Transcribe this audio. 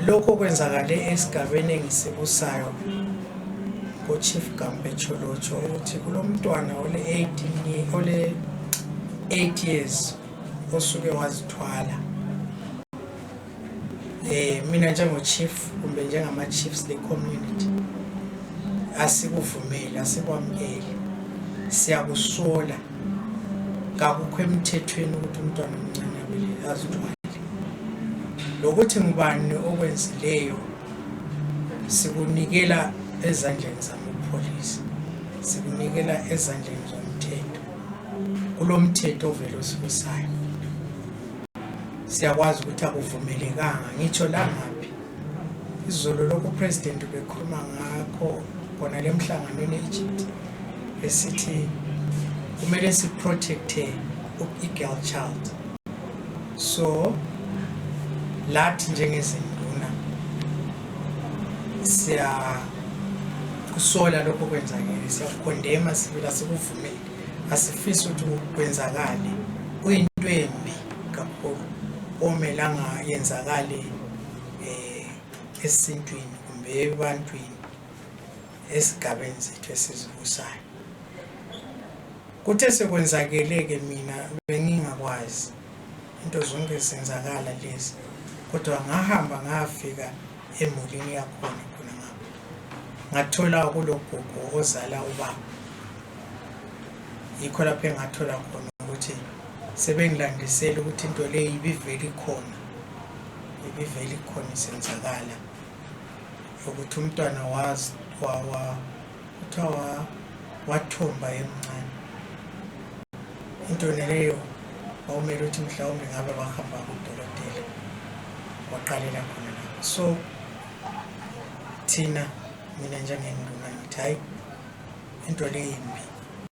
lokho kwenzakale esigabeni engisibusayo ngoChief uGampu yeTsholotsho ukuthi kulomntwana ole 8 years osuke wazithwala. Mina njengochief kumbe njengama-chiefs le-community asikuvumeli, asikwamukeli, siyakusola. Kakukho emthethweni ukuthi umntwana omncane azithwale. Lokuthi ngubani okwenzileyo sikunikela ezandleni zamapholisa, sikunikela ezandleni zomthetho. Kulomthetho ovela osibusayo. Siyakwazi ukuthi akuvumelekanga ngitsho la ngaphi. Izolo lokho upresident bekhuluma ngakho khona lemhlanganweni eEgypt esithi kumele siprotecte i-girl child. So lathi njengezinduna siyakusola lokho kwenzakele, siyakukondema, sivela sikuvumele, asifisi ukuthi kwenzakale. Kuyinto embi kakhulu omelanga yenzakale esintwini kumbe ebantwini esigabeni zethu esizibusayo. Kuthe sekwenzakeleke mina bengingakwazi into zonke zenzakala lezi, kodwa ngahamba ngafika emulini yakhona khona ngapha ngathola kulogogo ozala ubaba. Yikho lapho engathola khona ukuthi sebengilandisela ukuthi into leyo ibivele ikhona, isenzakala ukuthi umntwana wathomba emncane. Into leyo awumele ukuthi mhlawumbe ngabe bahamba kudokotela waqalela khona lapho. So thina mina njengenduna ngithi hayi into leyo impi.